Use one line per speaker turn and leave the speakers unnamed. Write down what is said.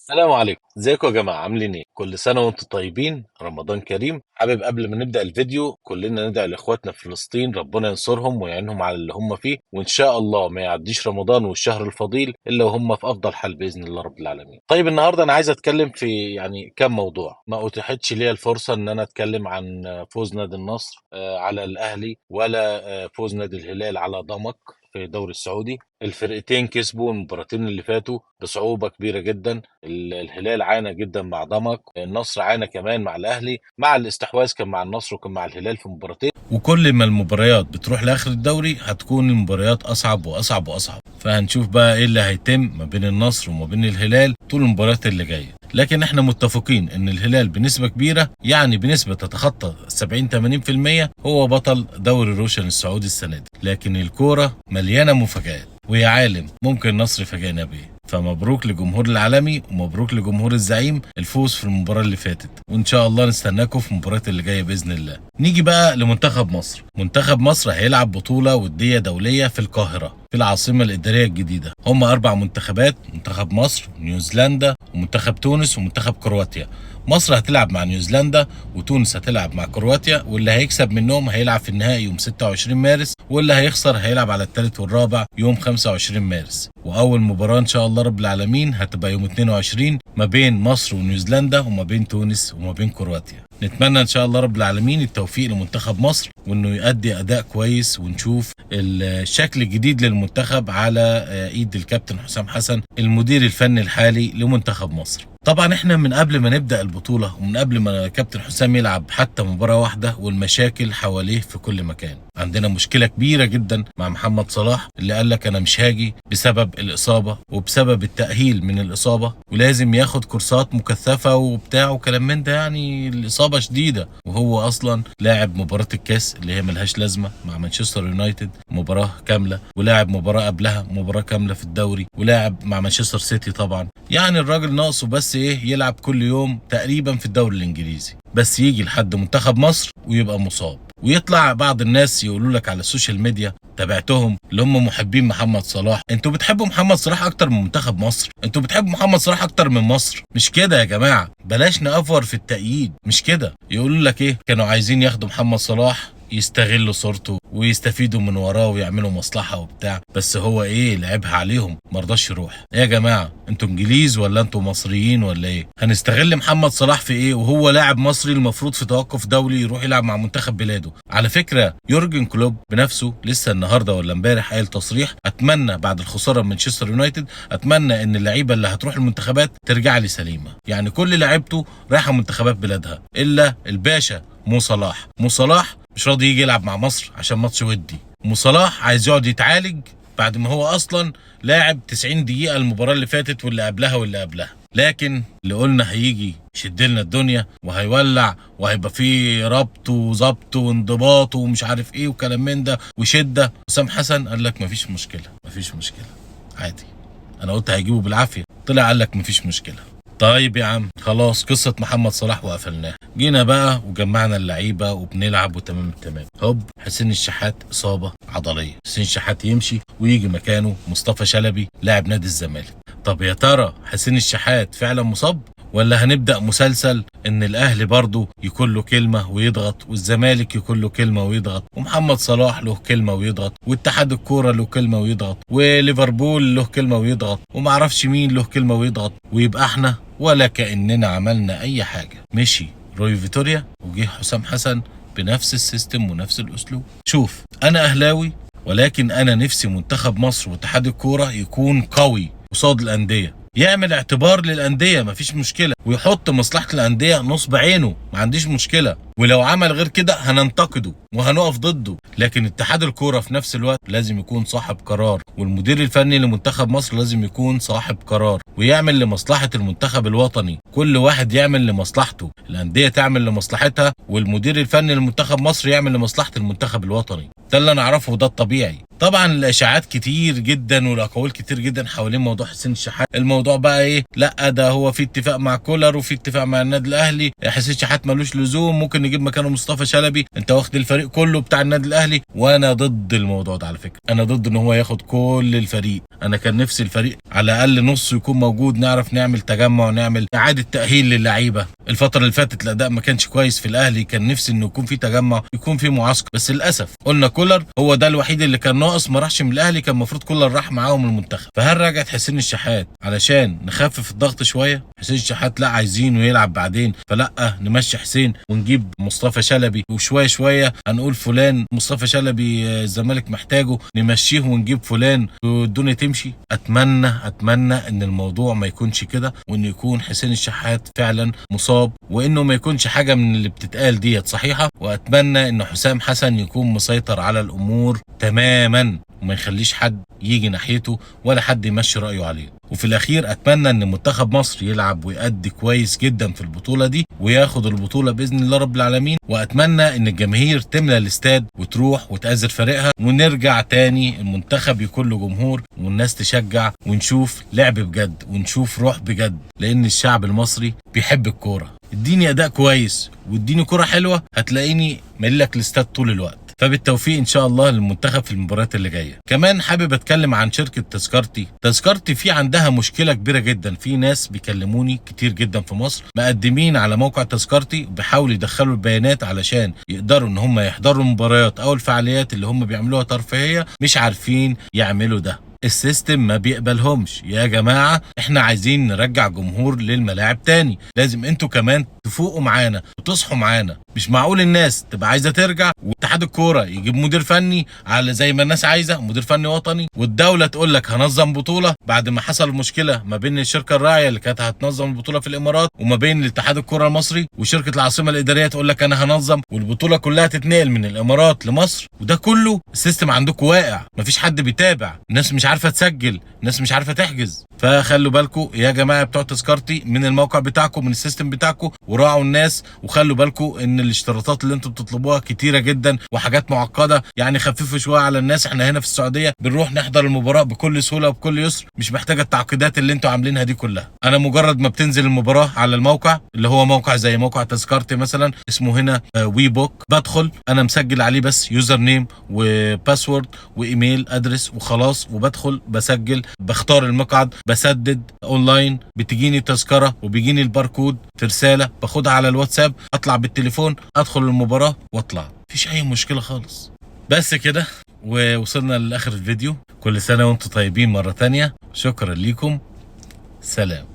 السلام عليكم، ازيكم يا جماعة؟ عاملين ايه؟ كل سنة وانتم طيبين، رمضان كريم. حابب قبل ما نبدا الفيديو كلنا ندعي لاخواتنا في فلسطين، ربنا ينصرهم ويعينهم على اللي هم فيه، وان شاء الله ما يعديش رمضان والشهر الفضيل الا وهم في افضل حال باذن الله رب العالمين. طيب النهارده انا عايز اتكلم في يعني كام موضوع. ما اتيحتش ليا الفرصة ان انا اتكلم عن فوز نادي النصر على الاهلي، ولا فوز نادي الهلال على ضمك في الدوري السعودي. الفرقتين كسبوا المباراتين اللي فاتوا بصعوبة كبيرة جدا. الهلال عانى جدا مع ضمك، النصر عانى كمان مع الأهلي، مع الاستحواذ كان مع النصر وكان مع الهلال في مباراتين. وكل ما المباريات بتروح لآخر الدوري هتكون المباريات أصعب وأصعب وأصعب، فهنشوف بقى إيه اللي هيتم ما بين النصر وما بين الهلال طول المباريات اللي جاية. لكن احنا متفقين ان الهلال بنسبة كبيرة، يعني بنسبة تتخطى 70-80%، هو بطل دوري روشن السعودي السنة دي. لكن الكورة مليانة مفاجآت، ويا عالم ممكن النصر يفاجئنا بيه. فمبروك لجمهور العالمي ومبروك لجمهور الزعيم الفوز في المباراة اللي فاتت، وان شاء الله نستناكم في المباريات اللي جاية بإذن الله. نيجي بقى لمنتخب مصر. منتخب مصر هيلعب بطولة ودية دولية في القاهرة في العاصمة الإدارية الجديدة. هم 4 منتخبات، منتخب مصر ونيوزيلندا ومنتخب تونس ومنتخب كرواتيا. مصر هتلعب مع نيوزيلندا وتونس هتلعب مع كرواتيا، واللي هيكسب منهم هيلعب في النهائي يوم 26 مارس، واللي هيخسر هيلعب على الثالث والرابع يوم 25 مارس. واول مباراة ان شاء الله رب العالمين هتبقى يوم 22 ما بين مصر ونيوزيلندا وما بين تونس وما بين كرواتيا. نتمنى ان شاء الله رب العالمين التوفيق لمنتخب مصر، وانه يؤدي اداء كويس، ونشوف الشكل الجديد للمنتخب على ايد الكابتن حسام حسن المدير الفني الحالي لمنتخب مصر. طبعا احنا من قبل ما نبدأ البطولة ومن قبل ما كابتن حسام يلعب حتى مباراة واحدة والمشاكل حواليه في كل مكان. عندنا مشكلة كبيرة جدا مع محمد صلاح اللي قال لك انا مش هاجي بسبب الإصابة وبسبب التأهيل من الإصابة، ولازم ياخد كورسات مكثفة وبتاع وكلام من ده، يعني الإصابة شديدة، وهو أصلا لاعب مباراة الكاس اللي هي ملهاش لازمة مع مانشستر يونايتد مباراة كاملة، ولاعب مباراة قبلها مباراة كاملة في الدوري، ولاعب مع مانشستر سيتي طبعا. يعني الراجل ناقصه بس ايه، يلعب كل يوم تقريبا في الدوري الانجليزي، بس يجي لحد منتخب مصر ويبقى مصاب. ويطلع بعض الناس يقولوا لك على ال social media، تابعتهم اللي هم محبين محمد صلاح، انتوا بتحبوا محمد صلاح اكتر من منتخب مصر، انتوا بتحبوا محمد صلاح اكتر من مصر. مش كده يا جماعة، بلاش نأفور في التأييد، مش كده. يقولوا لك ايه، كانوا عايزين ياخدوا محمد صلاح يستغلوا صورته ويستفيدوا من وراه ويعملوا مصلحة وبتاع، بس هو ايه لعبها عليهم، مرضاش يروح. ايه يا جماعة، انتوا انجليز ولا انتوا مصريين ولا ايه؟ هنستغل محمد صلاح في ايه وهو لاعب مصري المفروض في توقف دولي يروح يلعب مع منتخب بلاده؟ على فكرة يورجن كلوب بنفسه لسه النهارده ولا امبارح قال تصريح، اتمنى بعد الخسارة من مانشستر يونايتد اتمنى ان اللعيبة اللي هتروح المنتخبات ترجع لي سليمة. يعني كل لعيبته رايحة منتخبات بلادها الا الباشا مو صلاح. مو صلاح مش راضي يجي يلعب مع مصر عشان ماتش ودي. مو صلاح عايز يقعد يتعالج بعد ما هو اصلا لاعب 90 دقيقة المباراة اللي فاتت واللي قبلها واللي قبلها. لكن اللي قلنا هيجي يشد لنا الدنيا وهيولع وهيبقى فيه ربط وظبط وانضباط ومش عارف ايه وكلام من ده وشدة، حسام حسن قال لك مفيش مشكلة، مفيش مشكلة عادي. انا قلت هيجيبه بالعافية، طلع قال لك مفيش مشكلة. طيب يا عم خلاص، قصة محمد صلاح وقفلناها. جينا بقى وجمعنا اللعيبة وبنلعب وتمام التمام. هوب، حسين الشحات إصابة عضلية، حسين الشحات يمشي ويجي مكانه مصطفى شلبي لاعب نادي الزمالك. طب يا ترى حسين الشحات فعلا مصاب، ولا هنبدأ مسلسل ان الاهلي برضو يكون له كلمة ويضغط، والزمالك يكون له كلمة ويضغط، ومحمد صلاح له كلمة ويضغط، واتحاد الكورة له كلمة ويضغط، وليفربول له كلمة ويضغط، ومعرفش مين له كلمة ويضغط، ويبقى احنا ولا كأننا عملنا اي حاجة. مشي روي فيتوريا وجه حسام حسن بنفس ال system ونفس الاسلوب. شوف، انا اهلاوي، ولكن انا نفسي منتخب مصر واتحاد الكورة يكون قوي قصاد الاندية، يعمل اعتبار للأندية مفيش مشكلة، ويحط مصلحة الأندية نصب عينه، ما عنديش مشكلة، ولو عمل غير كده هننتقده وهنقف ضده. لكن اتحاد الكورة في نفس الوقت لازم يكون صاحب قرار، والمدير الفني لمنتخب مصر لازم يكون صاحب قرار ويعمل لمصلحة المنتخب الوطني. كل واحد يعمل لمصلحته، الأندية تعمل لمصلحتها، والمدير الفني لمنتخب مصر يعمل لمصلحة المنتخب الوطني. ده اللي انا اعرفه وده الطبيعي. طبعا الاشاعات كتير جدا والاقاويل كتير جدا حوالين موضوع حسين الشحات. الموضوع بقى ايه؟ لا ده هو في اتفاق مع كولر وفي اتفاق مع النادي الاهلي، حسين الشحات ملوش لزوم، ممكن نجيب مكانه مصطفى شلبي، انت واخد الفريق كله بتاع النادي الاهلي. وانا ضد الموضوع ده على فكرة، انا ضد ان هو ياخد كل الفريق. انا كان نفسي الفريق على الاقل نص يكون موجود، نعرف نعمل تجمع، نعمل اعاده تاهيل للعيبة. الفترة اللي فاتت الاداء ما كانش كويس في الاهلي، كان نفسي انه يكون في تجمع، يكون في معسكر، بس للاسف قلنا كولر هو ده الوحيد اللي كان ناقص، ما راحش من الاهلي، كان المفروض كولر راح معاهم المنتخب. فهل رجعت حسين الشحات علشان نخفف الضغط شوية؟ حسين الشحات لا عايزينه يلعب بعدين، فلا نمشي حسين ونجيب مصطفى شلبي، وشوية شوية هنقول فلان مصطفى شلبي الزمالك محتاجه، نمشيه ونجيب فلان والدنيا تمشي. اتمنى ان الموضوع ما يكونش كده، وان يكون حسين الشحات فعلا مصاب، وانه ما يكونش حاجة من اللي بتتقال ديت صحيحه. واتمنى ان حسام حسن يكون مسيطر على الامور تماما، وما يخليش حد يجي ناحيته ولا حد يمشي رأيه عليه. وفي الأخير أتمنى أن منتخب مصر يلعب ويأدي كويس جدا في البطولة دي وياخد البطولة بإذن الله رب العالمين. وأتمنى أن الجماهير تملى الاستاد وتروح وتأزر فريقها، ونرجع تاني المنتخب يكون له جمهور والناس تشجع، ونشوف لعب بجد ونشوف روح بجد، لأن الشعب المصري بيحب الكورة. اديني أداء كويس واديني كرة حلوة، هتلاقيني ملك الاستاد طول الوقت. فبالتوفيق ان شاء الله للمنتخب في المباريات اللي جاية. كمان حابب اتكلم عن شركة تذكرتي. تذكرتي في عندها مشكلة كبيرة جدا، في ناس بيكلموني كتير جدا في مصر مقدمين على موقع تذكرتي، بيحاولوا يدخلوا البيانات علشان يقدروا ان هم يحضروا المباريات او الفعاليات اللي هم بيعملوها ترفيهية، مش عارفين يعملوا ده، ال system ما بيقبلهمش. يا جماعة احنا عايزين نرجع جمهور للملاعب تاني، لازم انتوا كمان تفوقوا معانا وتصحوا معانا. مش معقول الناس تبقى عايزة ترجع واتحاد الكورة يجيب مدير فني على زي ما الناس عايزة، مدير فني وطني، والدولة تقول لك هنظم بطولة بعد ما حصل مشكلة ما بين الشركة الراعية اللي كانت هتنظم البطولة في الامارات وما بين الاتحاد الكورة المصري، وشركة العاصمة الإدارية تقول لك انا هنظم، والبطولة كلها تتنقل من الامارات لمصر. وده كله ال system عندكم واقع، مفيش حد بيتابع، الناس مش عارفه تسجل، الناس مش عارفه تحجز. فخلوا بالكم يا جماعة بتوع تذكرتي من الموقع بتاعكم، من ال system بتاعكم، وراعوا الناس، وخلوا بالكم ان الاشتراطات اللي انتم بتطلبوها كتيرة جدا وحاجات معقدة، يعني خففوا شوية على الناس. احنا هنا في السعودية بنروح نحضر المباراة بكل سهولة وبكل يسر، مش محتاجه التعقيدات اللي انتم عاملينها دي كلها. انا مجرد ما بتنزل المباراة على الموقع اللي هو موقع زي موقع تذكرتي مثلا، اسمه هنا WeBook، بدخل انا مسجل عليه بس username و password و email address وخلاص، وبدخل بسجل، بختار المقعد، بسدد اونلاين، بتجيني تذكره وبيجيني الباركود في رسالة، باخدها على الواتساب، اطلع بالتليفون، ادخل المباراة واطلع، مفيش اي مشكلة خالص. بس كده ووصلنا لاخر الفيديو. كل سنة وانتم طيبين مرة تانية، شكرا ليكم، سلام.